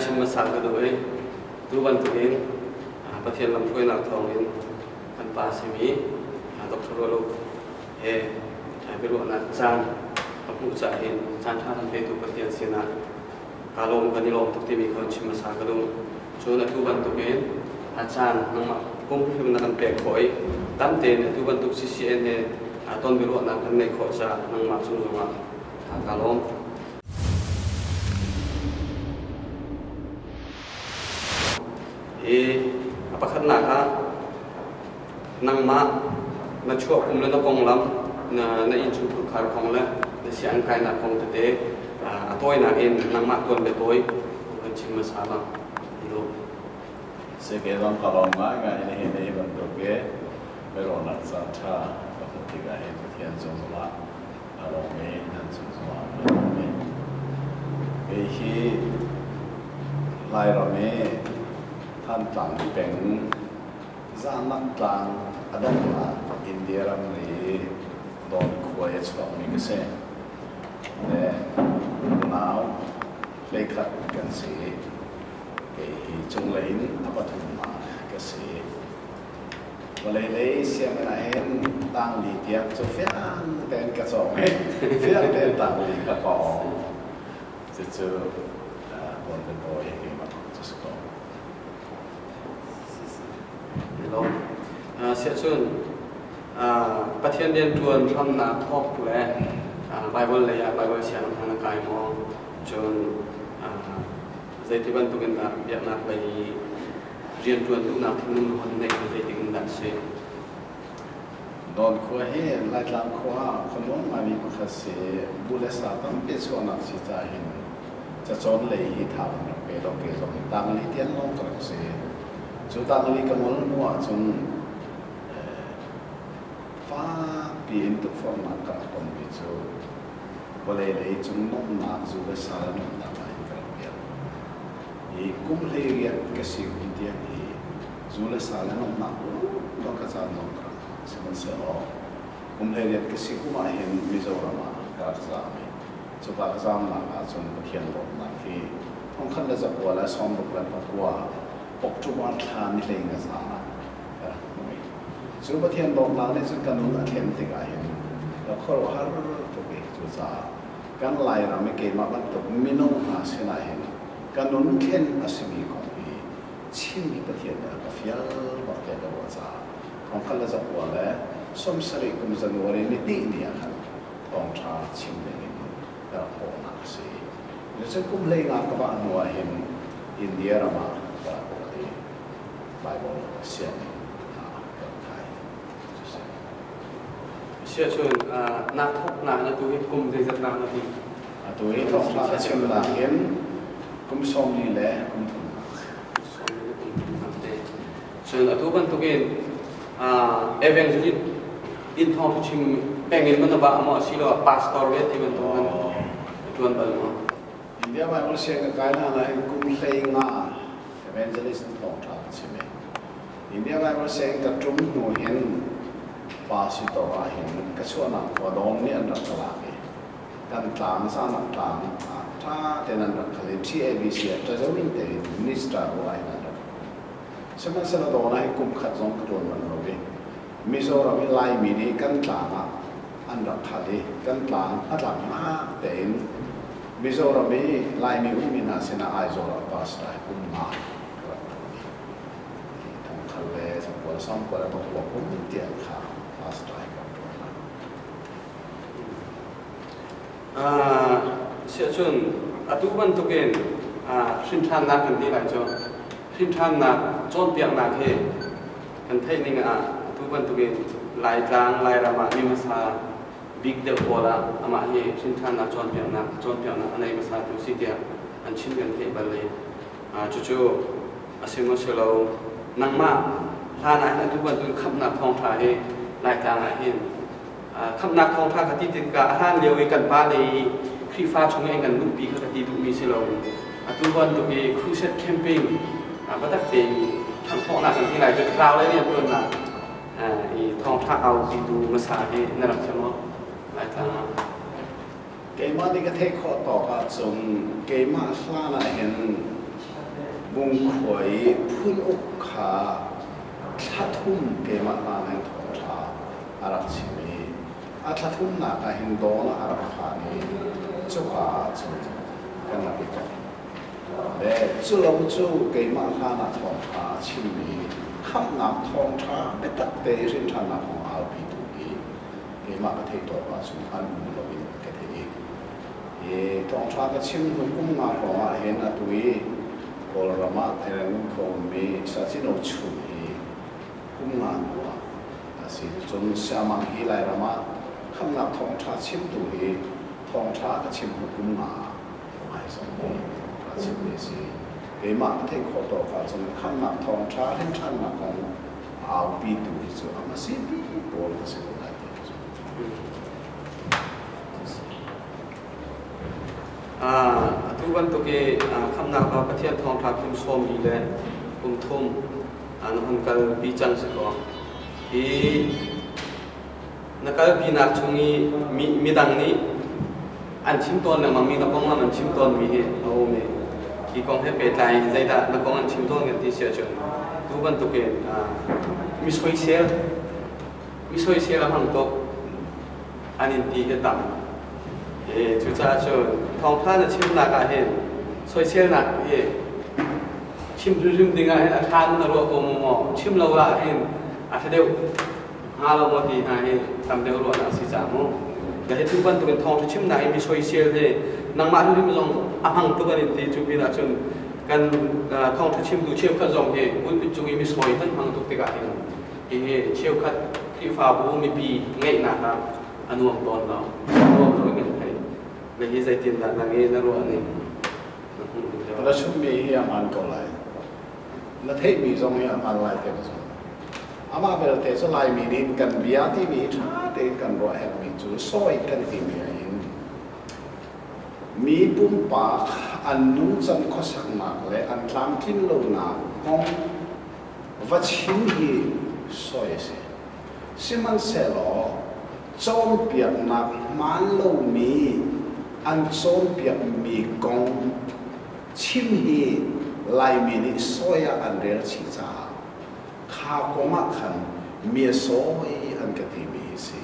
chim hmasa ka duh i tu bantukin Pathian lamhruainak thawngin kan pa simi Dr. Rualo he biaruahnak caan ka hmuh caah hin caan ṭha kan petu Pathian sinah kaa lawm kan i lawm tuk timi kha chim hmasa ka duh. Cun atu bantukin a caan nangmah pumhrim na kan pek khawh i tam tein atu bantuk CCN he ton biaruahnak kan neih khawh caah nangmah cung zongah kaa lawm. Hi a pakhatnak ah nangmah na chuah kum le na konglam na na innchungkhar kong le na sianginn kainak kong tete a tawinak in nangmah tuan le tawi kan chim hmasa bang ti Seke zong ka lawm ngaingai in hi hi bantuk ke biaruahnak caan ṭha ka hmuh tikah hin Pathian cung zongah a lawm i nan cung zongah a lawm i kei hi Lairam i Thantlang peng Zanak tlang a donghnak India ramri Dawn khua i a chuakmi ka si. Le unau hleikhat kan si. Kei hi cunglei in a pathumnak ka si. Vawlei lei sianginn ah hin tangli tiang cu fiang tein ka cawng i fiang tein tangli ka kawng. Cucu kawl ka tawi keimah cu si ko. Hello. Siahcun Pathian rianṭuan hramnak thawk le Bible lei ah Bible siang hna na kai maw? Cun zeiti bantuk in dah biaknak lei rianṭuan duhnak thinlung na hon neih hi zeitik in dah a si? Dawn khua hi Laitlang khua khuanuam ngaimi pakhat si. Bu le sa tampi chuahnak si ca hin cacawn lei hi tha kan rak pe lo ke zong hi tangli tiang lawng ka rak si. Cu tangli ka ngol hnu ahcun fakpi in tukforhnak ka rak tonmi cu vawlei lei cung nuamhnak zu le sa le nuamhnak ah hin ka rak pial. Hi kum 18 ka si kum tiang hi zu le sa le nuamhnak lawng ka caan zong ka rak hmang. Sihmanhsehlaw kum 18 ka si kum ah hin Mizoram ah ka rak zaam i cuka ka zaamnak ahcun Pathian dawtnak hi 1969 October thla ni 15 zaan ah ka rak hmu i cu Pathian dawtnak nih cun ka nun a thlen tikah hin ka khuaruahhar tuk i cucaah kan Lairam i keimah bantuk minung hna sinah hin ka nun thlen a simi kong hi chim hi Pathian nih a ka fial bak tiah ka ruah caah 1970 kum January ni hnih ni ah khan thawngṭha chim ding in ka rak kawhnak a si. Cucun kum 15 ka vah hnu ah hin India ram ah ka rak kal i Bible sianginn ah ka rak kai. Cusi. Siahcun naa thawknak na tu hi kum zeizat nak na ti? Atu hi thawngṭha ka chimnak in kum 43 le kum thumnak. 43 le kum thumnak te. Cun atu bantukin evangelist in thawng chim peng in man ba maw asiloah pastor ve ti bantuk man ṭuan bal maw? India Bible siang ka kai hna nain kum 15 evangelist in thawngṭha ka chim i India Bible siang ka ṭum hnu hin pastor ah hin ka chuahnak khua dawm nih an rak ka lak i kan tlang sanak tlang ah ṭha tein an rak khal i TABC ah ṭazoin tein minister ruah in an rak Sihmanhsehlaw dawn ah hin kum khat zong ka ṭuan bal lo i Mizoram i Laimi nih kan tlang ah an rak khal i kan tlang a tlaknak tein Mizoram i Laimi ummi hna sinah Aizawl ah pastor hi kum nga ka rak ṭuan i thongkhal le zangkual sangkual a pakua kum tiang kha pastor hi ka rak ṭuan hna. Siahcun atu bantukin hrinṭhannak kan ti lai cu hrinṭhannak cawnpiaknak hi kan theih ning ah atu bantukin Laitlang Lairam ah mi hmasa bik deuh pawl ah amah hi hrinṭhannak cawnpiaknak cawnpiaknak a nei hmasa tu si tiah an chim kan theih bal i cucu a si maw si lo nangmah hlan ah hin atu bantukin khamhnak thawngṭha hi Laitlang ah hin khamhnak thawngṭha ka ti tikah a hlan lio i kan pa le i Khrihfa chung i kan luhpi kha ka ti duhmi si lo. Atu bantuk i crusade camping biatak tein thanghawknak kan ti lai cu thlarau le rianṭuannak i thawngṭha aupitu hmasa hi na rak si maw? Laitlang ah. Keimah nih ka theih khawh tawk ahcun keimah hlan ah hin Bungkhua i phun uk kha thla thum keimah hlan hin thawngṭha a rak chim i a thla thumnak ah hin dawn a rak phan i cuka ah cun kan rak i kong. Le cu lo cu keimah hlan ah thawngṭha a chimmi khamhnak thawngṭha biatak te i hrinṭhannak kong aupitu hi keimah ka theih tawk ahcun an um loin ka theih. Hi thawngṭha ka chim hnu kum nga hrawng ah hin atu i Kawlram ah Thailand khua ummi Sacino Chum hi kum nga hnu ah a si. Cun Siamang hi Lairam ah khamhnak thawngṭha chimtu hi thawngṭha ka chim hnu kum nga ah hmaizong hi thawngṭha chimmi a si. Keimah ka theih khawh tawk ahcun khamhnak thawngṭha rinṭhannak kong a aupitu hi cu a hmasa bik pawl ka si ko lai ti ka zumh. Atu bantuk i khamhnak ah Pathian thawngṭha kum sawmli le kum thum na hun kalpi cang si kaw hi na kalpinak chung i midang nih an chim tawn lengmangmi na konglam an chim tawnmi hi a um i hi kong he pehtlai in zeidah na kong an chim tawn kan ti si ahcun tu bantukin mi soisel mi soisel a hmang tuk an in ti hi tam. Cucaah cun thawngtha na chimnak ah hin soiselnak hi chim hrimhrim ding ah hin a ṭha na ruah ko maw maw chim lo ah hin a ṭha deuh hnga lo maw ti hna hi tam deuh ruahnak a si caah mu. Na hi tu bantukin thawngṭha chimnak i mi soisel hi nangmah hrimhrim zong a hmang tuk an in ti cu pinah cun kan thawngṭha chimtu cheukhat zong hi pulpit cung i mi sawi kan hmang tuk tikah hin hihi cheukhat Khrihfabu mipi ngeihnak ah a nuam tawn lo. Nuam lo in kan theih. Na hi zeitindah na nge na ruah ning? Na hmuh ning Na chimmi hi a hmaan ko lai. Na theihmi zong hi a hmaan lai te ka zumh. Amah belte cu Laimi nih kan bia timi hi ṭha tein kan ruah herhmi cu sawi kan timi ah hin mi pumpak an nungcan khuasaknak le an tlamtlin lonak kong va chim hi soi a si. Sihmanhsehlaw cawnpiaknak hmaan lomi an cawnpiakmi kong chim hi Laimi nih sawi ah an rel chih caah kha kong ah khan mi a sawi an ka timi hi si.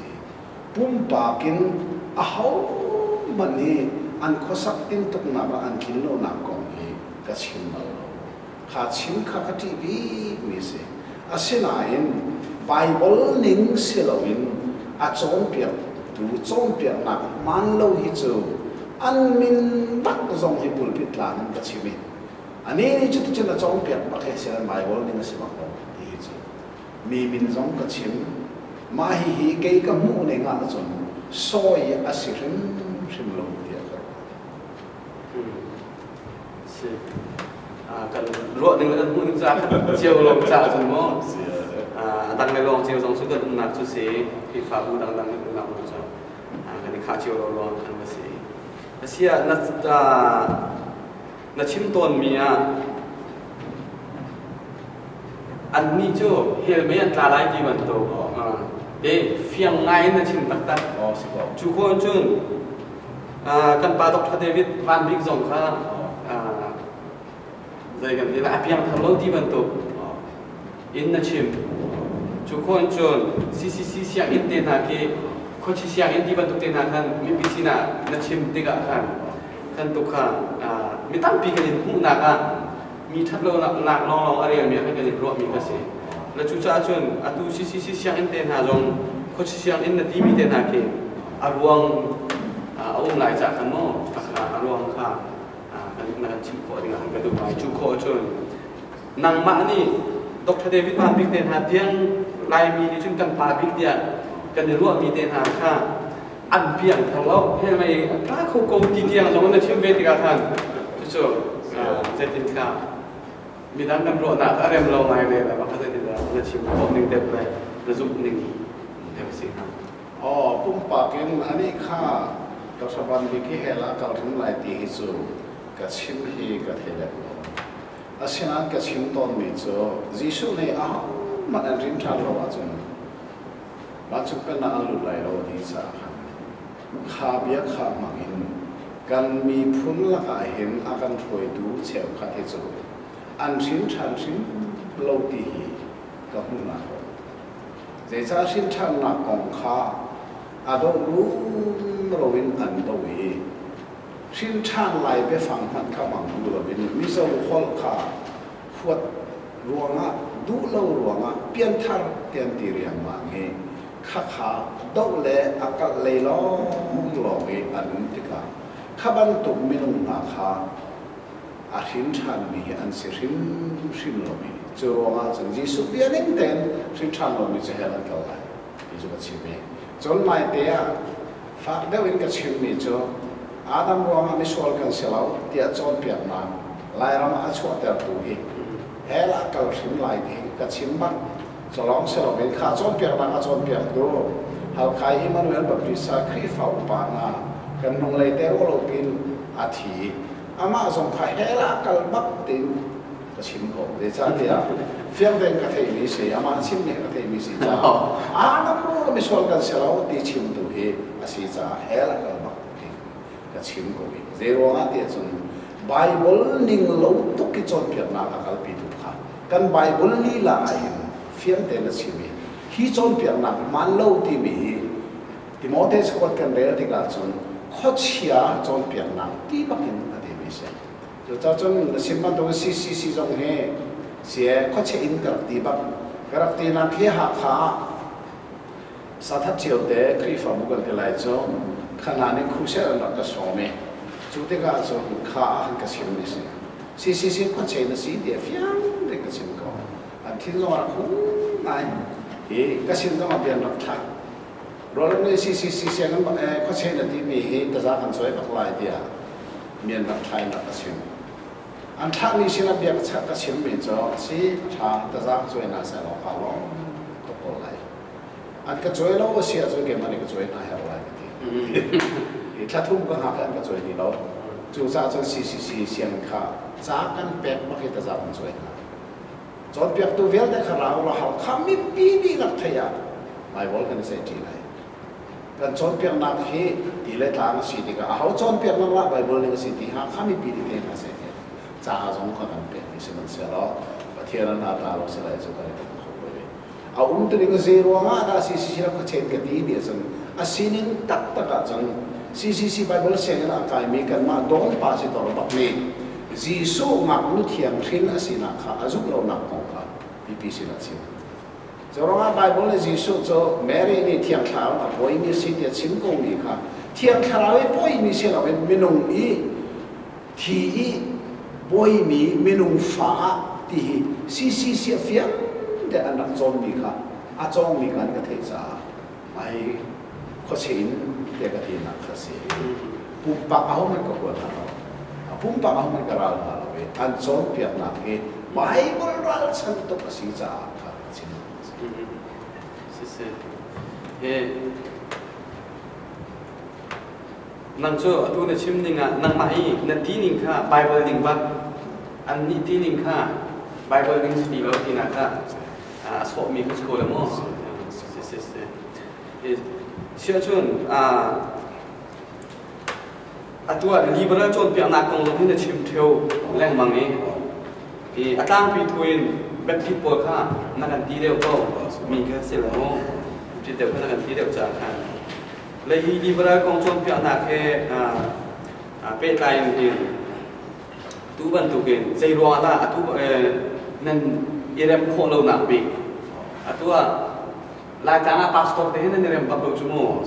Pumpak in ahohmanh hi an khuasak tintuknak ah an tlin lonak kong hi ka chim bal lo. Kha chim kha ka ṭih bikmi a si. Asinain Baibal ning si loin a cawnpiaktu cawnpiaknak hmaan lo hi cu an min bak zong hi pulpit tlang in ka chim i anih nih cuticun a cawnpiak bak hi si Baibal ning a si bak lo ti hi cu mi min zong ka chim. Mah hihi kei ka hmuh ning ahcun sawi a si hrimhrim lo tiah ka ruah. Si. Kan ruah ning le kan hmuh ning ca cio lawng ca cun maw a dang le lawng cio zong cu kan umnak cu si Khrihfabu dangdang kan umnak cu kan i khah cio lo lawng kan va si. Asiah na na chim tawnmi ah annih cu hell mei an tla lai ti bantuk e fiang ngai in na chim taktak. Cu khawh cun kan pa Dr. David Van Bik zong kha zei kan ti lai a piangthar lo ti bantuk in na chim. Cu khawh in cun CCC sianginn te hna khi khuachi sianginn ti bantuk te hna khan mipi sinah na chim tikah khan kan tuk kha mi tampi kan in hmuhnak ah mi ṭhat lo nak lawnglawng a relmi ah khan kan in ruahmi ka si. Na cucaah cun atu CCC sianginn te hna zong khuachi sianginn na timi te hna khi a ruang a um lai cah khan maw a ruang kha na kan chimh khawh ding ah kan duh ngai. Cu khawh cun nangmah nih Dr. David Van Bik te hna tiang Laimi nih cun kan pa bik tiah kan i ruahmi te hna kha an piang thar lo hel mei tla kho ko ti tiang zong na chim ve tikah khan cucu zeitin kha midang kan ruahnak a rem lo ngai ve le mah kha zeitin na chim khawh ning deuh le na zumh ning deuh si hnga. Aw pumpak in ani kha Dr. Van Bik hi hell ah kal hrim lai ti hi cu ka chim hi ka thei lem lo. Asinain ka chim tawnmi cu Jesuh nih ahohmanh an rin ṭhan lo ahcun vancung pennak an lut lai lo a ti caah khan kha bia kha hmang in kan miphun lakah hin a kan hruaitu cheukhat hi cu An hrin ṭhan hrim lo ti hi ka hmuhnak a um. Zeicah hrin ṭhannak kong kha a doh rumro in an doh i hrin ṭhan lai biafang hmanh kha hmang duh loin Mizo holh kha huat ruangah duh lo ruangah pianthar ti an ti riangmang i khakha doh le a kalh lei lawnglawng i an um tikah kha bantuk minung hna kha a hrin ṭhanmi hi an si hrimhrim lomi cu ruangah cun Jesuh bia ning tein hrin ṭhan lomi cu hell an kal lai ti cu ka chim i cun naite ah fak deuh in ka chimmi cu Adam ruangah misual kan si lo tiah cawnpiaknak Lairam ah a chuahtertu hi hell ah kal hrim lai ti ka chim bak. Cu lawng si loin kha cawnpiaknak a cawnpiaktu Halkha Immanuel Baptist Khrihfa upa hna kan hnunglei te ruah lo pin a thi. Amah zong kha hell ah kal bak tiin ka chim ko. Zeicahtiah fiang tein ka theihmi si, amah chimmi ka theihmi si caah Adam ruang misual kan si lo ti chimtu hi a si caah hell ah kal bak tiin ka chim ko i zei ruangah tiah cun Bible ning lo tuk i cawnpiaknak a kalpitu kha kan Bible lila ah hin fiang tein a chim i hi cawnpiaknak hmaan lo timi hi Timote cakuat kan rel tikah cun khuachia cawnpiaknak ti bakin a timi a si. Cucaah cun na sim bantukin CCC zong hi sie khuachia inn ka rak ti bak. Ka rak tinak hi Hakha ah sathat cio te Khrihfabu kan ti lai cu khana nih crusade an rak ka sawm i cu tikah cun kha ah khan ka chim mi si. CCC khuachia na si ti a fiang tein ka chim ko. An thin zong a rak hung ngai. Hi ka sin zong ah bian rak thlak. Roland nih CCC sianginn khuachei na timi hi taza kan cawi bak lai tiah mian rak thla in rak ka chim. An thlahmi sinah bia ka chimmi cu si a ṭha taza ka cawi hna seh law kaa lawm tuk ko lai. An ka cawi lo a si ahcun keimah nih ka cawi hna herh lai ka ti. Hi thla thum ka hngak i an ka cawi ti lo. Cucaah cun CCC sianginn kha ca kan pek bak hi taza kan cawi hna. Cawnpiaktu vialte kha ra u law Halkha mipi dihlak theih ah Baibal kan i ceihṭi lai. Kan cawnpiaknak hi ti le tlang a si tikah aho cawnpiaknak lah Baibal ning a si ti Hakha mipi nih thei hna seh tiah ca zong kha kan pekmi sihmanhsehlaw Pathian an tla lo si lai cu kan i tum kho ko ve. A um tuning zei ruangah dah CCC rak khuachen ka ti ti ahcun a sining taktak ahcun CCC Bible sianginn ah kaimi kanmah dawn pa si tor bak nih Jesuh ngaknu thiang hrin a sinak kha a zumh lonak kong kha mipi sinah a chim. Cu ruangah Bible nih Jesuh cu Mary nih Thiang Thlarau a pawimi a si tiah chim komi kha Thiang Thlarau i pawimi si loin minung i thi i bawimi minung fa ah ti hi CCC a fiang te an rak cawnmi kha a cawngmi kha an ka theih caah mai khuachia in te ka tinak kha si. Pumpak ahohmanh ka hua hna lo, a pumpak ahohmanh ka ral hna lo i an cawnpiaknak hi Bible ralchan tuk a si caah kha ka chim. Siseh. Nang cu atu na chim ning ah nangmah i na ti ning kha Bible ning bak an nih ti ning kha Bible ning si ti lo tinak kha a sawhmi kha si ko le maw? Si si si. Siahcun atu ah liberal cawnpiaknak kong zong hi na chim ṭheo lengmang i a tlangpi thu in Baptist pawl kha na kan ti deuh ko mi kha si lo maw? Baptist deuh kha na kan ti deuh caah khan Le hi liberal kong cawnpiaknak he pehtlai in hin tu bantukin zei ruangah dah atu nan i rem khawh lonak bik atu ah Laitlang ah pastor te hin nan i rem bak lo cu mu?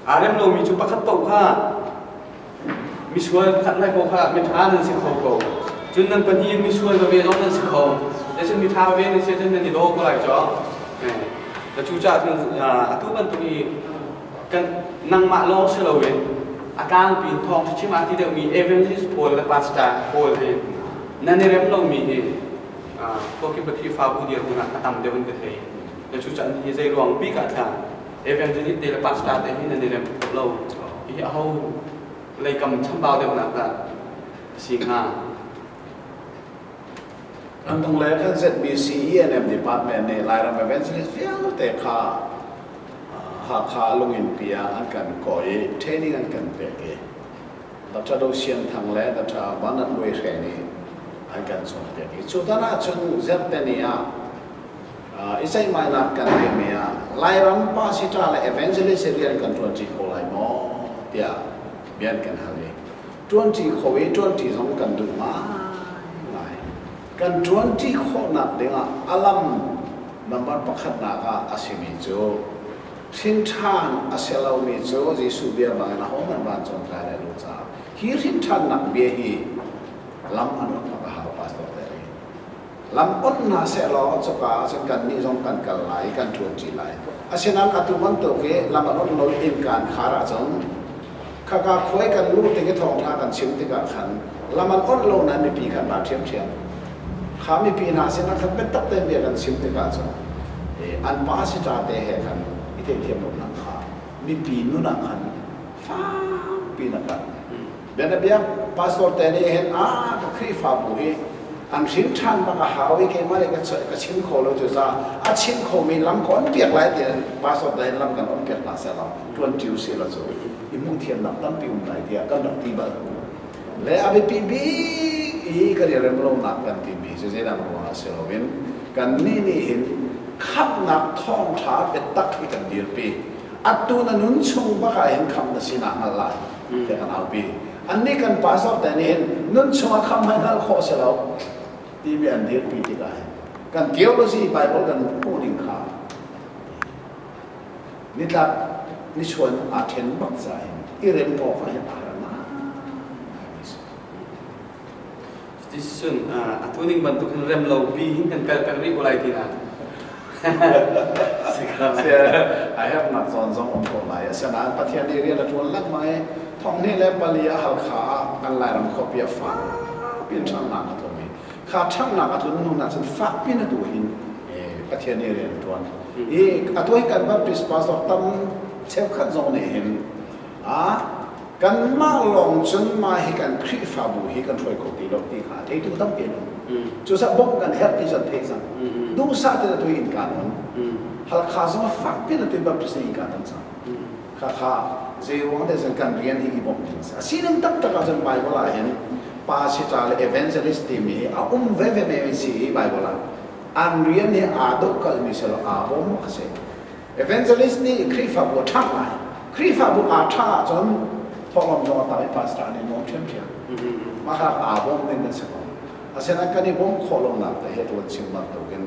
Aa rem lomi cu pakhat paoh kha misual pakhat lai paoh kha miṭha nan si kho ko, cun nan pahnih in misual veve zong nan si kho, cun miṭha veve nan si ahcun nan i daw ko lai cu. Cucaah cun atu bantuk i kan nangmah lawng si loin a tlangpi in thawng chim aa ti deuhmi evangelist pawl le pastor pawl hi nan i rem lomi hi khuakip le Khrihfabu dirhmun ah a tam deuh in ka thei. Cucaah hi zei ruang bik ah thla evangelist te le pastor te hi nan i rem khawh lo. Hihi aho leikam chambau deuhnak dah a si hnga? Ramdang le kan ZBC E&M Department nih Lairam Evangelist vialte kha Hakha lungin pi ah an kan kawh i training an kan pek i Dr. Do Sian Thang le Dr. Vanat Luai Hre nih An kan cawnpiak i cu tan ahcun zarhteni ah i ceihmainak kan ngeihmi ah Lairam pastor le evangelist rian kan ṭuanṭi kho lai maw tiah bia an kan hal i ṭuanṭi kho i ṭuanṭi zong kan duh ngaingai. Kan ṭuanṭi khawhnak dingah a lam number pakhatnak ah a simi cu hrinṭhan a si lomi cu Jesuh bia bangin ahohmanh vancung kai lai lo caah hi hrinṭhannak bia hi lam an rak a hau pastor te nih lam on hna seh law cuka ah cun kannih zong kan kal lai i kan ṭuanṭi lai. Asinain atu bantuk i lam an on lo innka an khar ahcun khaka khuai kan luh tik i thawngṭha kan chim tikah khan lam an on lo nain mipi khan ra ṭhiamṭhiam. Kha mipi hna sinah khan biatak tein bia kan chim tikah cun an pa sita te he khan i theihthiam lonak kha mipi nun ah khan fakpi in a kal. Bianabia pastor te nih hin a ka Khrihfabu hi an hrin ṭhan bak a hau i keimah nih ka chim kho lo cu ca a chim khomi lam ka on piak lai ti pastor te hin lam kan on piak hna seh law ṭuan ṭi usih law cu i hmuh thiamnak tampi um lai tiah kan rak ti bal. Le a biapi bik i kan i rem lonak kan timi cu zeidang ruangah si loin kannih nih hin khamhnak thawngṭha biatak hi kan dirpi. Atu na nun chung bak ah hin khamh na sinak hngal lai. Tiah kan aupi. Annih kan pastor te nih hin nun chungah khamh hmanh hngalh khawh si lo timi an dirpi tikah hin kan theology Bible kan hmuh ning kha nitlak nichuan aa ṭhen bak ca hin i rem awk ah hin aa har ngai. Cuticun atu ning bantuk hin rem lo pi hin kan kal peng rih ko lai tinak. A herhnak zawn zong um ko lai. Asinain Pathian nih rian a ṭuan lengmang i 2004 ah Halkha ah kan Lairam khuapi ah fakpi in ṭhanghnak a tlung i kha ṭhanghnak a tlun hnu na cun fakpi in atu hin Pathian nih rian a ṭuan. I atu hi kan Baptist pastor tam cheukhat zong nih hin kanmah lawng cun mah hi kan Khrihfabu hi kan hruai kho ti lo ti kha theitu tampi an um. Cucaah bawmh kan herh ti cu an theih cang. Duhsah tein atu hi innka an on. Halkha zong fak piin atu Baptist nih innka an on cang. Khakha zei ruang te cun kan rian hi i bawmh ding a si. A sining taktak ahcun Bible ah hin pastor le evangelist timi hi a um veve me si i Bible ah an rian hi aa dohkalhmi si lo aa bawm a si. Evangelist nih Khrihfabu a ṭhangh lai. Khrihfabu aa ṭhangh ahcun thawhlawm zong a tam i pastor nih nuam ṭhiamṭhiam. Mah kha aa bawm ding kan si ko. Asinain kan i bawmh khawh lonak te hi tuan chim bantukin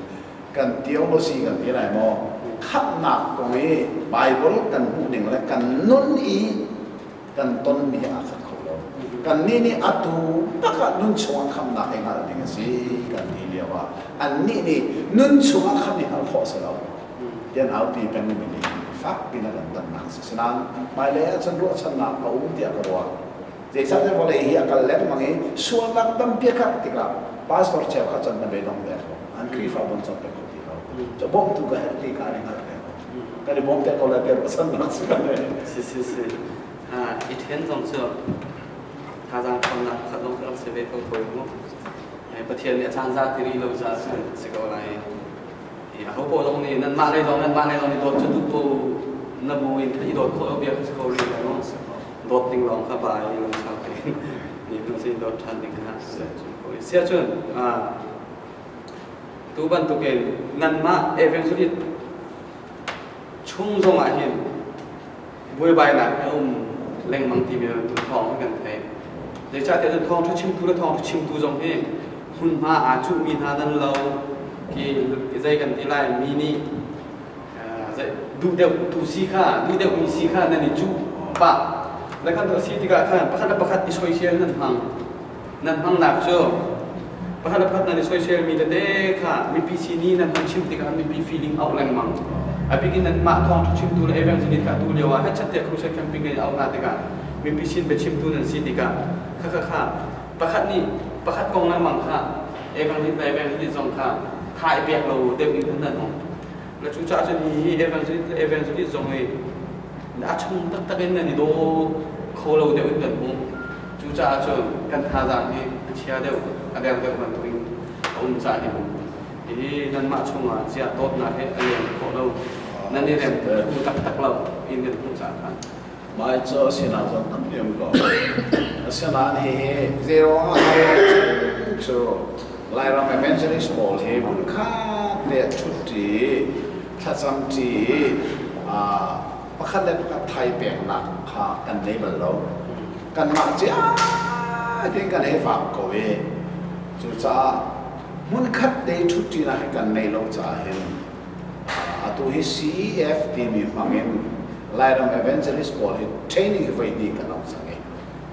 kan theology kan ti lai maw khamhnak kong i Bible kan hmuh ning le kan nun i kan tonmi hi aa khat kho lo. Kannih nih atu bak ah nun chungah khamhnak i hngalh ding a si kan ti lio ah annih nih nun chungah khamh i hngalh khawh a si lo. Tian aupi pengmi nih fak piin a kan dannak a si. Sinain hmailei ah cun ruahchannak a um tiah ka ruah. Zeicahtiah vawlei hi a kal lengmang i sualnak tampi a karh tikah pastor cheukhat cun na beidong ve ko. An Khrihfa bon cawk pek kho ti lo. Cu bawmtu ka herh ti ka an i hngalh ve ko. Kan i bawm te ko lai tiah ruahchannak si kan ngei. Si si si. I ṭhen zong cu thazaang ṭhawnnak pakhat zong cu rak si ve ko ko mu. Pathian nih a caan za ti rih lo caah si ko lai. Aho paoh zong nih nanmah lei zong nanmah lei zong nih dawt cu duh ko na bu in i dawt khawh lo bia kha si ko rih lo dawt ding lawng kha ba i lungsau tein ni hnu sin dawt ṭhan ding kha sia cun tu bantukin nanmah evangelist chung zong ah hin buaibainak a um lengmang timi bantuk thawng kan theih. Zeicahtiah cun thawngṭha chimtu le thawngṭha chimtu zong hi hmunhma aa cuhmi hna nan lo ki zei kan ti lai mi nih duh deuh tu si kha duh deuh mi si kha nan i cuh pah le kan tuah si tikah khan pakhat le pakhat i soisel nan hmang nan hmangnak cu pakhat le pakhat nan i soisel mi tete kha mipi sin i nan hon chim tikah mipi feeling auh lengmang a bik in nanmah thawngṭha chimtu le evangelist kha tu lio ah hechat tiah crusade camping in auh hna tikah mipi sin biachimtu nan si tikah kha kha kha pakhat nih pakhat kong lengmang kha evangelist le evangelist zong kha tha i pek lo deuh in nan um le cucaah cun hi evangelist le evangelist zong hi a chung taktak in nan i daw kho lo deuh in kan hmuh. Cucaah cun kan thazaang hi a chia deuh, a deng deuh bantukin a um caan hi um. Hihi nanmah chungah ziah dawtnak hi a leng khawh lo, nan i rem thu taktak lo in kan hmuh caah khan. Mai cu sinah cun tampi um ko. Asinain hihi zeiruangah cu Lairam evangelist pawl hi hmunkhat te ah ṭhutṭi, thlacamṭi, pakhat le pakhat thai peknak kha kan nei bal lo. Kanmah cia tein kan hei vak ko i cucaah hmunkhat te ṭhutṭinak hi kan neih lo caah hin atu hi CEF timi hmang in Lairam evangelist pawl hi training hi voi hnih kan ong cang i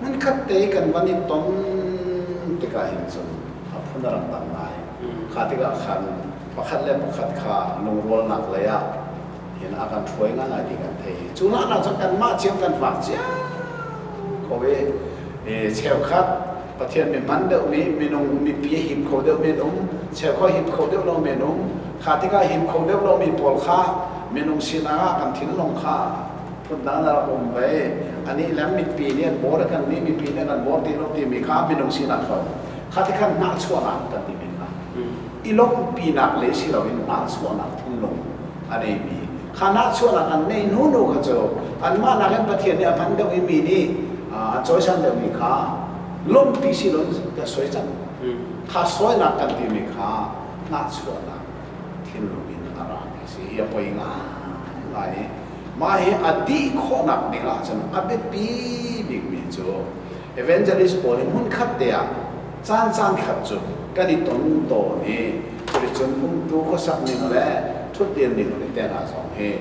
hmunkhat te kan van i ton tikah hin cun a phun a rak dang ngai. Kha tikah khan pakhat le pakhat kha lungrualnak lei ah hin a kan hruai ngai ti kan thei. Cu hlan ah cun kanmah cio kan vak cio ko i cheukhat Pathian mi hman deuhmi minung mipi a him kho deuhmi an um, cheukhat him kho deuh lomi an um. Kha tikah him kho deuh lomi pawl kha minung sinak ah kan thinlung kha phundang na rak um ve. Anih le mipi nih an bawr kan nih mipi nih an bawr ti lo timi kha minung sinak kho. Kha tikhan hnahchuahnak kan timi kha. I lawmhpinak le si loin hnahchuahnak thinlung a neimi. Kha hnahchuahnak an neih hnu hnu kha cu anmah nakin Pathian nih a hman deuh i mi nih an cawisan deuhmi kha lawmhpi si loin kan soi cang. Kha sawinak kan timi kha hnahchuahnak thinlung in a rami a si. Hi a poi ngaingai. Mah hi a dih khawhnak ding ahcun a biapi bikmi cu evangelist pawl hi hmunkhat te ah caan caan khat cu kan i ton tawn i cuticun umtu khuasak ning le ṭhutdir ning le te hna zong hi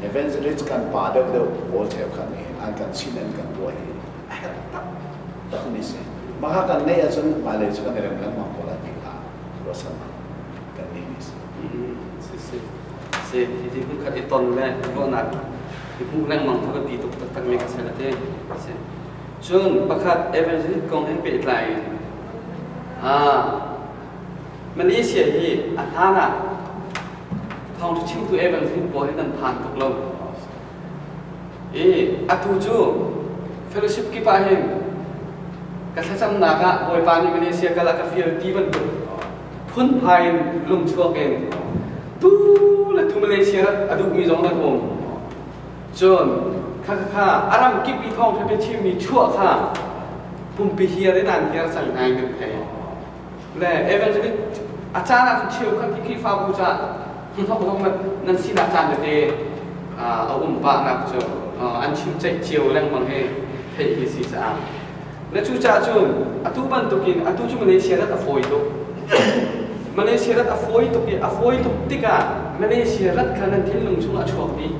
evangelist kan pa deuhdeuh pawl cheukhat nih an kan chim an kan tuah hi a herh taktak mi si. Mah kha kan neih ahcun hmailei cu kan i rem lengmang ko lai ti kha ruahchannak kan ngei mi si. Si si. Si hi hmunkhat i ton le ruahnak i hmuh lengmang kha biapi tuk taktak mi ka si la te. Si. Cun pakhat evangelist kong he pehtlai in Malaysia hi a hlan ah thawngṭha chimtu evangelist pawl hi nan phan tuk lo. I atu cu fellowship kip ah hin ka thlacamnak ah Bawipa nih Malaysia kal a ka fial ti bantuk phunphai in lungchuak in tu le tu Malaysia rat a duhmi zong nan um. Cun kha a ram kip i thawngṭha biachimmi chuah kha pumpi hiar in an hiar cang hna in kan theih. Le evangelist a caan ahcun cheukhat hi Khrihfabu caah hnahnawk zong nan sinak caan tete a um pahnak cu an chim ceih cio lengmang hi theih hi si caah. Le cucaah cun atu bantukin atu cu Malaysia rat a fawi tuk. Malaysia rat a fawi tuk i a fawi tuk tikah Malaysia rat kha nan thinlung chungah a chuak dih.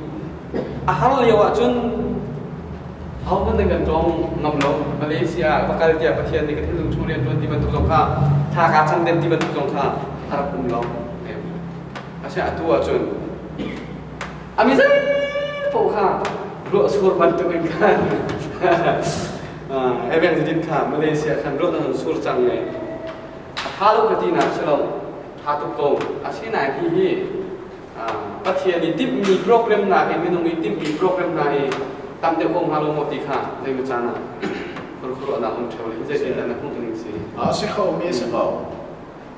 A har lio ahcun ahohmanh nan kan tlawng ngam lo. Malaysia va kal tiah Pathian nih ka thinlung chung rian ṭuan ti bantuk zong kha thla kaa cam den ti bantuk zong kha a rak um lo. Asinain atu ahcun a mi zei paoh kha ruah sur bantuk in khan evangelist kha Malaysia khan ruah nan sur cang i a tha lo ka tinak si lo tha tuk ko asinain hi hi Pathian i timhmi program nak i minung i timhmi program hna hi tam deuh ko hnga lo maw ti kha zeimaw caan ah khuaruahnak um ṭheo le zeitin dah na hmuh ning si? A si kho mi si ko.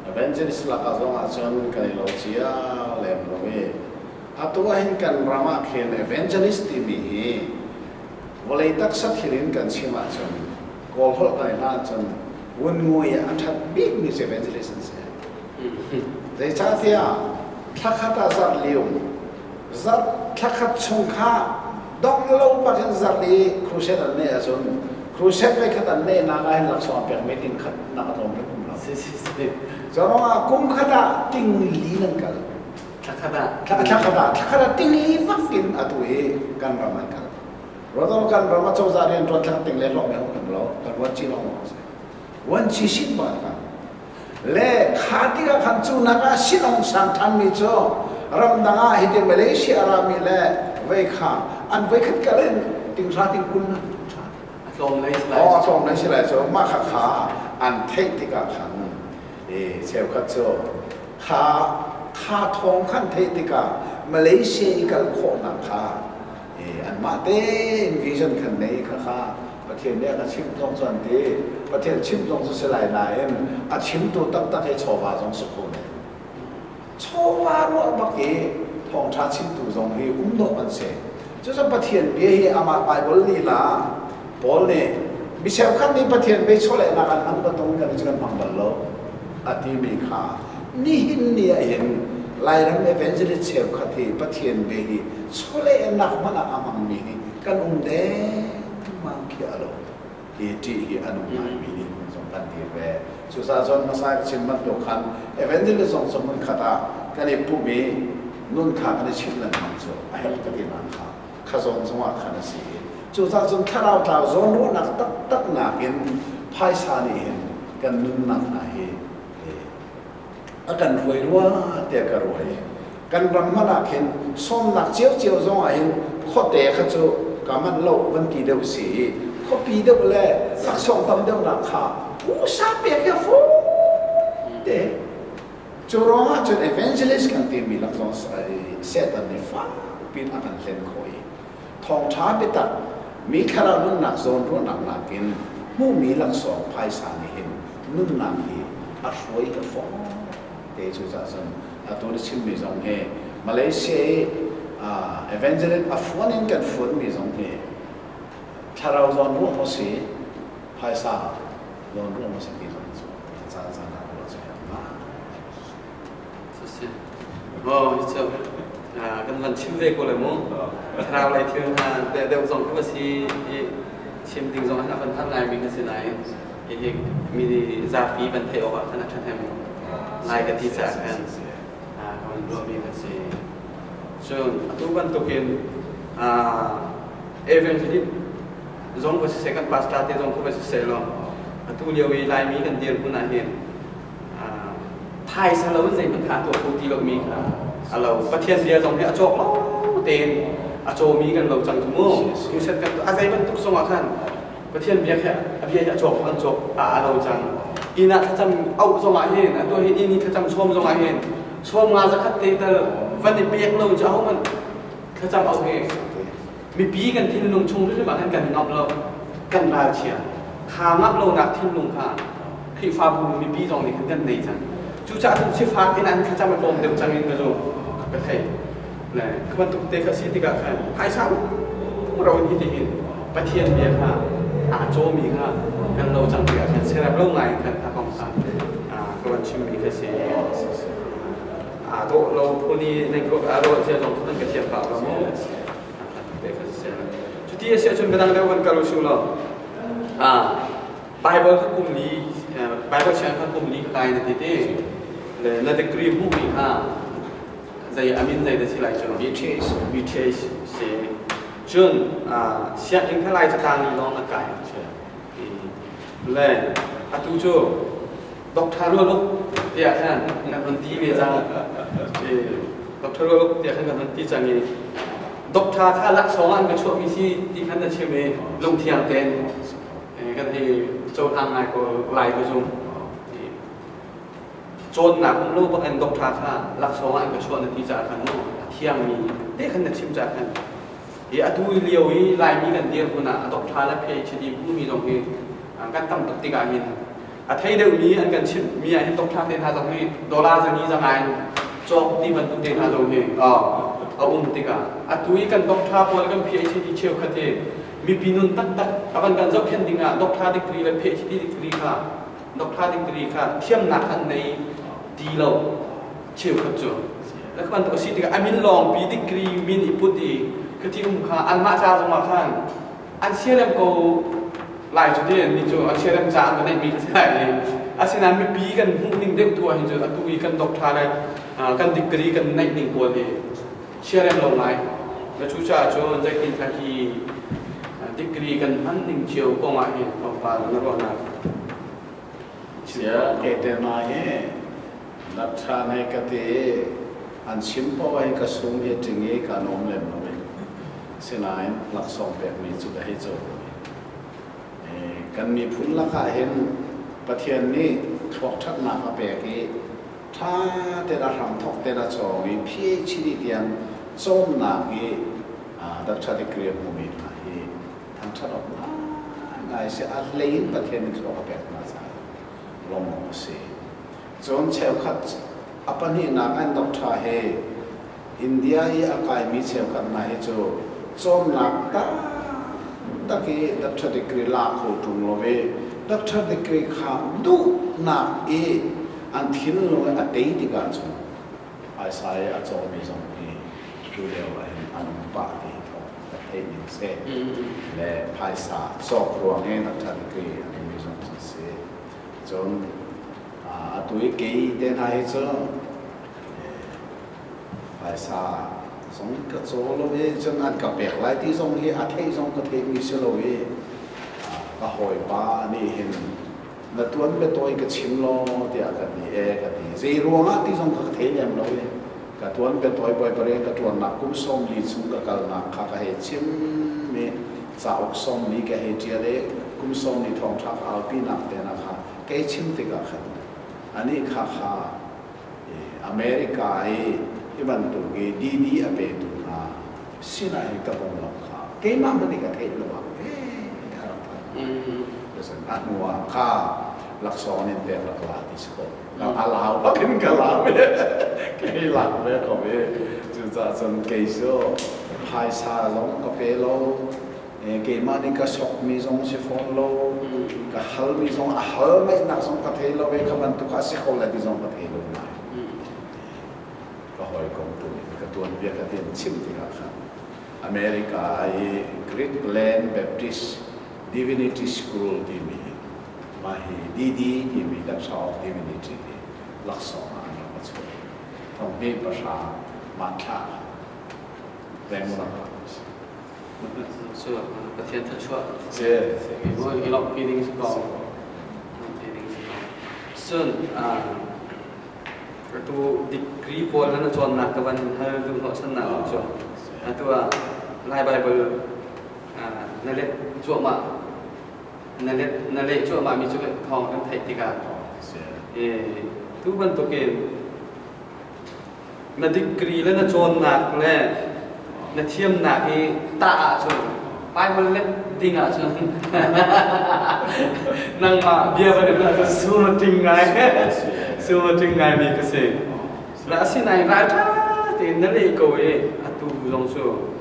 Evangelist lakah zong ah cun kan i lo cia lem lo i atu ah hin kan ram ah khin evangelist timi hi vawlei taksa thil in kan chim ahcun Kawl holh kan i hlan cun vun ngui ah a ṭhat bikmi cu evangelist an si. Zeicahtiah thlakhat ah zarh li um, zarh thlakhat chung kha dong lo bak in zarh li crusade an neih ahcun crusade voikhat an neihnak ah hin laksawng pekmi ting khat nak a tlawm hrim lo. Si si si. Curuangah kum khat ah ting li nan kal. Thlakhat ah. Thlakhat ah thlakhat ah ting li bak in atu hi kan ram an kal. Ruatawm kan ram a cozah rian ṭuan thlak ting le hlawk me hong lo kan ruat chi lawng lawng si. Wan chi sin ba ka. Le kha tikah khan cu nak ah sinong sang ṭhan mi cu ramdang ah hiti Malaysia rami le vei kha an voi khat kal in ting hra ting kun na ṭha. A tlawm lei si lai. Oh, a tlawm lei si lai cu mah kha kha an theih tikah khan e cheukhat cu kha kha thawng khan theih tikah Malaysia i kal khawhnak kha anmah tein vision khan nei kha kha Pathian nih a ka chimh zong cu an ti. Pathian chimh zong cu si lai nain a chimtu taktak hi chawva zong si kho ne. Chawva ruah bak i thawngṭha chimtu zong hi um dawh an si. Cucu Pathian bia hi amah Bible lila Paul nih mi cheukhat nih Pathian bia chawlehnak an hman bantuk kan kan hmang bal lo. a timi kha nihin ni ah hin Lairam evangelist cheukhat hi Pathian bia hi chawlehnak hmanh ah a hmangmi hi kan um dengmang khi a lo. Hi ṭih hi a nung ngaimi nih zong kan dir ve. Cucaah cun hmasa ka chim bantuk khan evangelist zong cu hmunkhat ah kan i pumh i nun kha kan i chimh lengmang cu a herh ka tinak kha kha zawn zongah khan a si i cucaah cun thlarau tlau zawnruahnak taktak nakin phaisa nih hin kan nunnak hna hi a kan hruai rua tiah ka ruah i kan ram hmanh ah khin sawmnak ciocio zong ah hin khuate kha cu ka manh lo van ti deuh si i khuapi deuh le laksawng tam deuhnak kha pusa pek hi a fawi te. Cu ruangah cun evangelist kan timi laksawng Satan nih fakpi in a kan hlen khawh i thawngṭha biatak mi thlarau nunnak zawnruahnak nakin hmuhmi laksawng phaisa nih hin nunnak hi a hruai ka fawn te. Cucaah cun atu na chimmi zong hi Malaysia i evangelist a fuan in kan fuanmi zong hi thlarau zawnruah maw si, phaisa zawnruah maw si ti zong cu a caan caan ah ruah cu herh ngai. Si. Oh, hi cu kan van chim ve ko le mu. Thlarau lei thil hna deuh zong khi va si i chim ding zong a van har ngaimi ka si nain hihi mi zapi van theih awk ah khan a ṭhahnem lai ka ti caah khan ka van ruahmi ka si. Cun atu bantukin evangelist zong va siseh, kan pastor te zong va siseh law atu lio i Laimi kan dirhmun ah hin phaisa lo in zeihmanh kha a tuah kho ti lomi kha a lo. Pathian bia zong hi a cawk lo tein a cawmi kan lo cang cu mu. Crusade kan a zei bantuk zong ah khan Pathian bia khi a bia hi a cawk an cawk a a lo cang. Inn ah thlacam auh zong ah hin atu hi inn i thlacam sawm zong ah hin sawm nga zakhat te tal van i pek lo cu ahohmanh thlacam auh hi mipi kan thinlung chung hrimhrim ah khan kan ngamh lo, kan ralchia. Kha ngamh lonak thinlung kha Khrihfabu mipi zong nih khan kan nei cang. Cucaah cun sifak in an thlacam a tlawm deuh cang in ka zum, ka thei. Le kha bantuk te kha si tikah khan phaisa ro in hi tihin Pathian bia kha aa cawmi kha kan lo cang tikah khan serep lo ngai khan kha kong kha ka van chimmi kha si. Aa dawh lo phun i nan aa dawh cia zong kha ka thiam pah lo mu. Cuti a si ahcun midang deuh van kal usih law Bible kha kum li Bible siang kha kum li ka kai na ti ti le na degree hmuhmi kha zei amin zei da si lai cu? BTH. BTH si. Cun sianginn kha lai catang ni lawng na kai le atu cu Doctor Rualuk tiah khan kan hun ti ve cang. Doctor Rualuk tiah khan kan hun ti cang i Doctor kha laksawng an ka chuahmi si ti khan na chim i lungthiang tein kan hei cohlang ngai ko lai ka zum. Cawnnak um lo bak in doctor kha laksawng an ka chuah na ti caah khan mu a thiangmi te khan na chim caah khan hi atu lio i Laimi kan dirhmun ah a doctor le PhD hmumi zong hi kan tam tuk tikah hin a thei deuhmi an kan chimhmi ah hin doctor te hna zong hi dollar zani zangai cawk ti bantuk te hna zong hi a um tikah atu i kan doctor pawl kan PhD cheukhat hi mipi nun taktak a van kan zohkhenh dingah doctor degree le PhD degree kha doctor degree kha thiamnak an nei ti lo cheukhat cu. Le bantuk a si tikah a min lawngpi degree min i put i khati um kha anmah ca zongah khan an siarem ko lai cu ti ni cu an siarem ca an va neihmi kha si lai i asinain mipi kan hmuh ning deuh tu ah hin cun atu i kan doctor le kan degree kan neih ning pawl hi siarem lo ngai. Na cucaah cun zeitin kha hi degree kan hman ning cio kong ah hin tlawmpal na ruahnak? Sia kete na hi na ṭha nei ka ti i an chim paoh ah hin ka sung hi ṭing i ka nuam lem lo i sinain laksawng pekmi cu ka hei co ko i kan miphun lakah hin Pathian nih thluak ṭhatnak a pek i ṭha tein a hramthawk tein a cawng i PhD tiang cawnnak i doctor degree a hmumi hna hi thangṭhat awk ngaingai si. A hlei in Pathian nih thluak a pek hna caah lawmhawk a si. Cun cheukhat a pahnihnak an doctor hi India i a kaimi cheukhat hna hi cu cawnnak taktak i doctor degree la kho ṭung lo i doctor degree kha duhnak i An thinlung a tei tikah cun phaisa i a cawmi zong hi tu lio ah hin an um pah ti hi thawng ka theih ning si. Le phaisa cawk ruang i doctor degree a ngeimi zong an si. Cun atu i kei te hna hi cu phaisa zong ka caw lo i cun an ka pek lai ti zong hi a theih zong ka theihmi si lo i ka hawipa nih hin na tuan biatawi ka chim law tiah ka ti e ka ti. Zei ruangah ti zong kha ka thei lem lo i ka tuan biatawi Bawipa rian ka ṭuannak kum 40 chung ka kalnak kha ka hei chim i cauk 40 ka hei ṭial i kum 40 thawngṭha ka aupinak te hna kha kei chim tikah khan anih kha kha America i hi bantuk i DD a petu hna sinah hin ka konglam kha keimah hmanh nih ka theih lo ah a rak phan. A hnu ah kha laksawng in pek rak la ti si ko. A lau bak in ka la ve. Kei lak ve ko ve. Cucaah cun kei cu phaisa zong ka pe lo. Keimah nih ka sokmi zong si fawn lo. Ka halmi zong a hal ngaihnak zong ka thei lo ve. Kha bantuk ah si ko lai ti zong ka thei lo ngai. Ka hawikom tu nih ka tuanbia ka tin chim tikah khan America i Great Plain Baptist Divinity School timi mah hi DD timi Doctor of Divinity hi laksawng ah an rak ka chuah. Thong hnih pahra hmanthlak Rangoon ah Cu Pathian thluachuah. I lawmhpi ding si ko. Lawmhpi ding si ko. Cun atu degree pawl na cawnnak ka van hal duh hnawhchannak cu atu ah Lai Bible na let cuahmah na let na leh cuahmah mi cu thawng kan theih tikah tu bantukin na degree le na cawnnak le na thiamnak i tah ahcun Bible let ding ahcun nangmah bia van in ahcun sumting ngai sumting ngai mi ka si. Na asinain ralṭha tein na leh ko i atu zong cu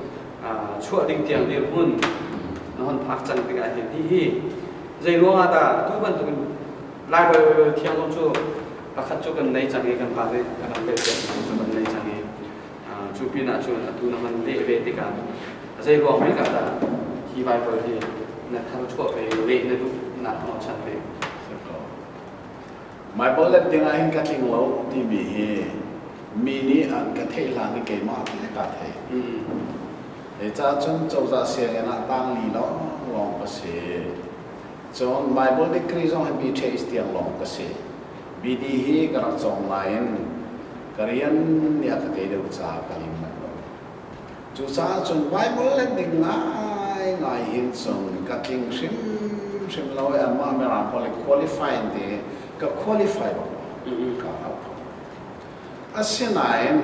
chuah ding tiang dirhmun na hon phak cang tikah hin hihi zei ruangah dah tu bantukin Lai Bible thiang zong cu pakhat cu kan nei cang i kan pa nih a kan pek cu kan nei cang i cu pin ah cun atu na hman leh ve tikah zei ruang bik ah dah hi Bible hi na thar chuah ve leh na duh nak hnawhchan ve? Bible let ding ah hin ka tling lo timi hi mi nih an ka theih hlan i keimah ti ka thei. Ca cun cozah sianginn ah tang li lawng lawng ka si. Cun Bible degree zong hi BTH tiang lawng ka si. BD hi ka rak cawng nain ka rian nih a ka tei deuh caah ka lim manh lo. Cucaah cun Bible let ding ngaingai hin cun ka tling hrimhrim lo i anmah Mirang pawl i qualify an ti ka qualify bak lo. Ka hngalh kho. Asinain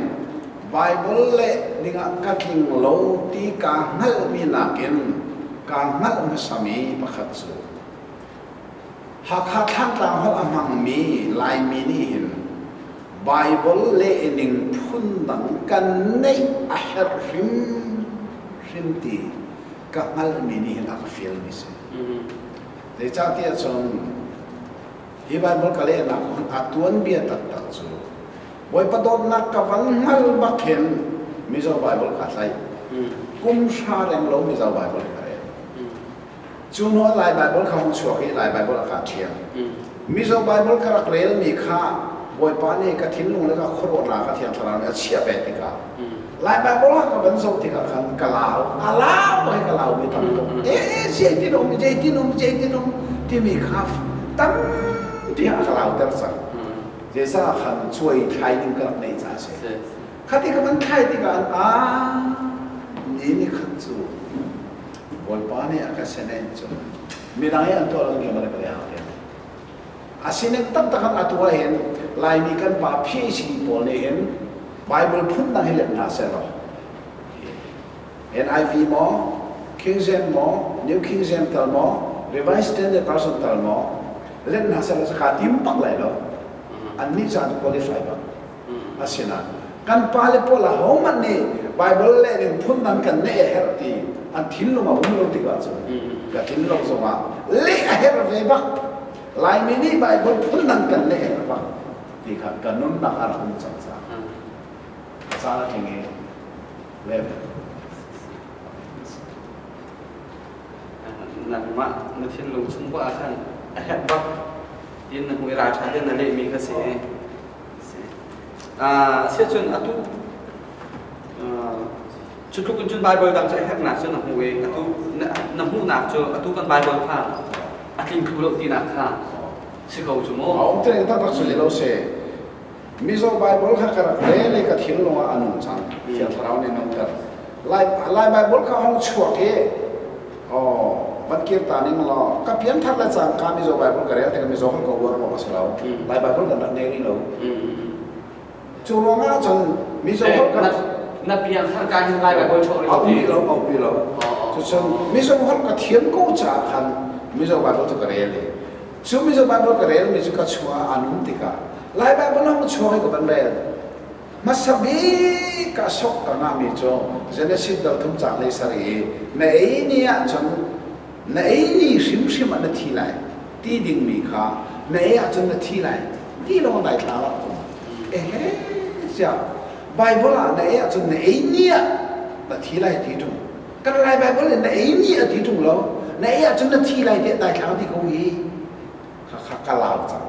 Baibal leh dingah ka tling lo ti kaa hngalhmi nakin kaa hngalh hmasami pakhat cu Hakha Thlantlang holh a hmangmi Laimi nih hin Baibal leh ning phundang kan neih a herh hrimhrim ti ka hngalhmi nih hin a ka fialmi si. Zeicahtiah cun Hi Baibal ka lehnak hmanh a tuanbia taktak cu Bawipa dawtnak ka van hngal bak hin Mizo Baibal ka tlaih. Kum hra reng lo Mizo Baibal ka rel. Cu hnu ah Lai Baibal kha hung chuak i Lai Baibal a ka ṭhial. Mizo Baibal ka rak relmi kha Bawipa nih ka thinlung le ka khuaruahnak a Thiang Thlarau nih a chiah ve tikah Lai Baibal ah ka van zoh tikah khan ka lau. A lau bak i ka lau mi tam tuk. E zeitin um, zeitin um, zeitin um timi kha tampi a ka lauter cang. Zeicah khan cuai thlai ding ka rak neih caah a si. Khati ka van thlai tikah a ni ni khat cu Bawipa nih a ka senen cu midang i an tuah lo ning ka le hau Asinain taktak ah atu ah hin Laimi kan pa PhD pawl nih hin Bible phun dang hi let hna sehlaw NIV maw, King James maw, New King James tal maw, Revised Standard Version tal maw, let hna sehlaw ka tim bak lai lo. Annih cu an qualify bak. Asinain kan pale pawl ahohmanh nih Bible leh ning phun dang kan neih a herh ti an thinlung a um lo tikah cun ka tlin lo zongah leh a herh ve bak. Laimi nih Bible phun dang kan neih a herh bak. Ti kha ka nunnak a rak um cang caah caan a tling i level. Nangmah na thinlung chung ah khan a herh bak tin na hmui ral ṭha tein na lehmi kha si. Siacun atu cu tluk in cun Bible dang cu a herhnak cu na hmuh i atu na hmuhnak cu atu kan Bible kha a tling thlu lo tinak kha si ko cu mu. A um te taktak cu lo si. Mizo Bible kha ka rak rel i ka thinlung ah a nung cang. Thiang Thlarau nih nunter. Lai, Lai Bible kha hong chuak i oh, van kir ta ning law ka pian thar le cangka Mizo Bible ka rel tikah Mizo holh ka uar ruang a si lo. Lai Bible kan rak ngei rih lo. Cu ruangah cun Mizo holh ka na pian thar ka hin Lai Bible chuak rih lo. Au lo, au lo. Cucun Mizo holh ka thiam ko caah khan Mizo Bible cu ka rel i Cu Mizo Bible ka relmi cu ka chungah an um tikah Lai Bible hong chuak i ka van rel. Hmasa bik ka sok ka ngahmi cu Genesis dal thum caang lei sarih i na ei ni ahcun na ei ni hrimhrim ah na thi lai ti dingmi kha na ei ahcun na thi lai ti lawng dai thla rak um. Ehe siah Bible ah na ei ahcun na ei ni ah na thi lai ti ṭung. Kan Lai Bible in na ei ni a ti ṭung lo. Na ei ahcun na thi lai tiah daithlang ti ko hi kha kha ka lau cang.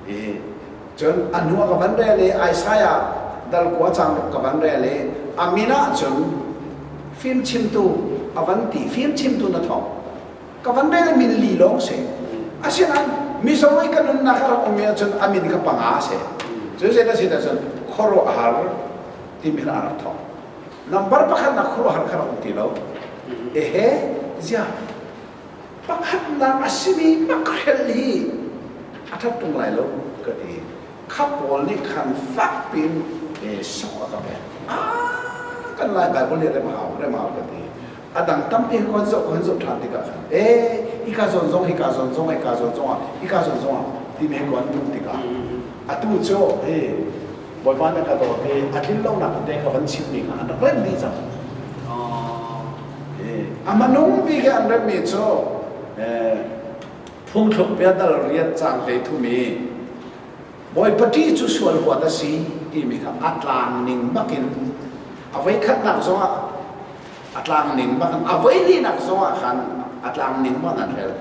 I cun a hnu ah ka van rel i Isaiah dal kua cang ka van rel i a min ah cun fimchimtu a van ti fimchimtu na thawk ka van rel i min li lawng si asinain mizo i ka nunnak a rak ummi ahcun a min kha panga a si cu zei na si ahcun khuaruahhar timi a rak thawk Number pakhatnak khuaruahhar kha rak um ti lo. Ehe, ziah pakhatnak a simi makrel hi a ṭhat ṭung lai lo ka ti. Kha pawl nih khan fak piin sok a ka pek. Ah, kan Lai Bible nih rem hau, rem hau ka ti. A dang tampi kan zoh kan zoh ṭhan tikah khan ee hika zawn zong hika zawn zong hika zawn zong ah hika zawn zong ah timi he kan tum tikah atu cu hi Bawipa na ka dawt i a tlin lonak te ka van chimmi kha an rak remh dih cang. A hmanung bik i an remhmi cu phungthluk bia dal riat cang hlei thum i Bawipa ṭih cu sual huat a si timi kha a tlang ning bakin a voi khatnak zongah a tlang ning bak a voi linak zongah khan a tlang ning bak an rel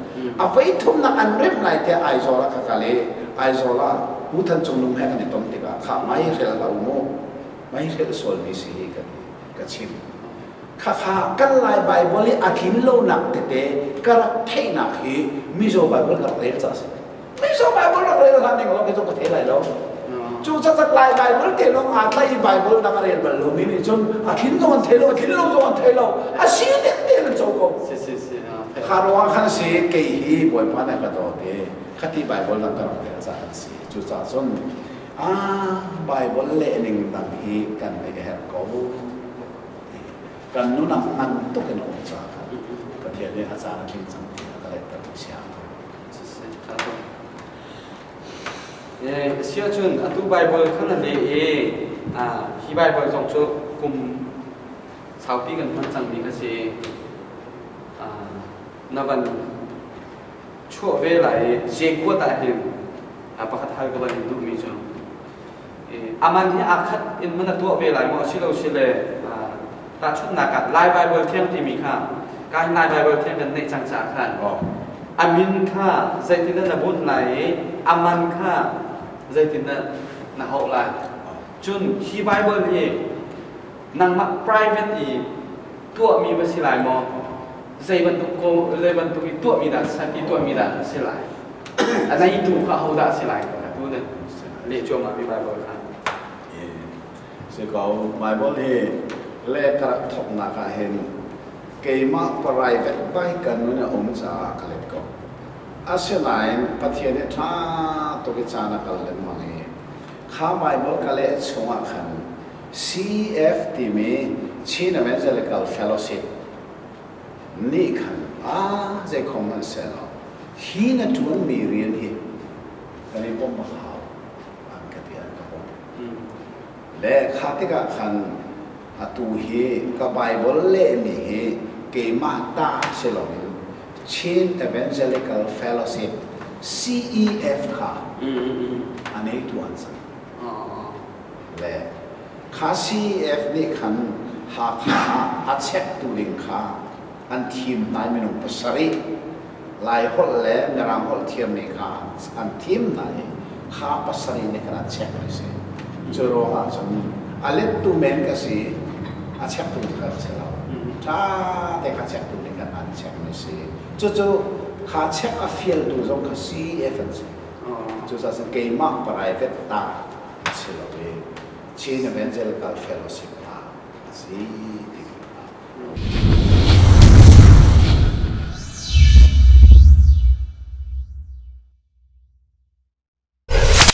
a voi thumnak an remh lai tiah Aizawl ah ka kal i Aizawl ah Pu Than Cung Nung he kan i ton tikah kha mai hrel hlah u mu mai hrel sualmi si hi ka ti ka chim khakha kan Lai Bible i a tlin lonak tete ka rak theihnak hi Mizo Bible ka rak rel ca si Mizo Bible rak rel hlan ning law kei ka thei lai lo. Cu cacat Lai Bible te lawng aa tlaih i Bible dang a rel bal lomi nih cun a thlin zong an thei lo, a thlin lo zong an thei lo. A si ding tein an co ko. Si si si. Kha ruangah khan si kei hi Bawipa nih ka dawt i khati Bible dang ka rak rel caah an si. Cucaah cun ah Bible lehning dang hi kan neih a herh ko. Kan nun ah ngan tuk in a um caah khan Pathian nih a caan a tling cang ti a ka lehter sia. Si ahcun atu Baibal kha na leh i hi Baibal zong cu kum saupi kan hman cangmi kha si. Na van chuah ve lai i Jekuat ah hin pakhat hal ka van in duhmi cu aman hi aa khat in man a tuah ve lai maw asilo sile tahchunhnak ah Lai Baibal Thiang timi kha ka hin Lai Baibal Thiang kan neih cang caah khan a min kha zeitin na bunh lai i a man kha zeitin na hauh lai cun hi Baibal hi nangmah private i tuahmi va si lai maw zei bantuk ko zei bantuk i tuahmi dah ti tuahmi dah si lai a neitu kha hodah si lai tu ne leh cuahmah mi Bible kha Si ko Bible hi le ka rak thawknak ah hin keimah private bai ka nun a um caah ka let ko. Asinain Pathian nih ṭha tuk i caan a kal lengmang i kha Bible ka leh chungah khan CF timi Chin Evangelical Fellowship nih khan a zeikhom hmanh sehlaw hi na ṭuanmi rian hi kan i bawmh a hau an ka ti an ka bawmh. Le kha tikah khan atu hi ka Bible lehmi hi keimah ta si loin Chin Evangelical Fellowship CEF kha a neitu an si. Le kha CEF nih khan Hakha ah a chektu ding kha an thim hna i minung pasarih Laiholh le Mirang holh thiammi kha an thim hna i kha pasarih nih khan an chek mi si. Cu ruangah cun a lettu men ka si, a chektu kha ka si lo. Ṭha te kha chektu nih khan an chek mi si. Cucu kha chek a fialtu zong kha CEF an si. Cucaah cun keimah private ta a si lo i Chin Evangelical Fellowship ta a si ti ka.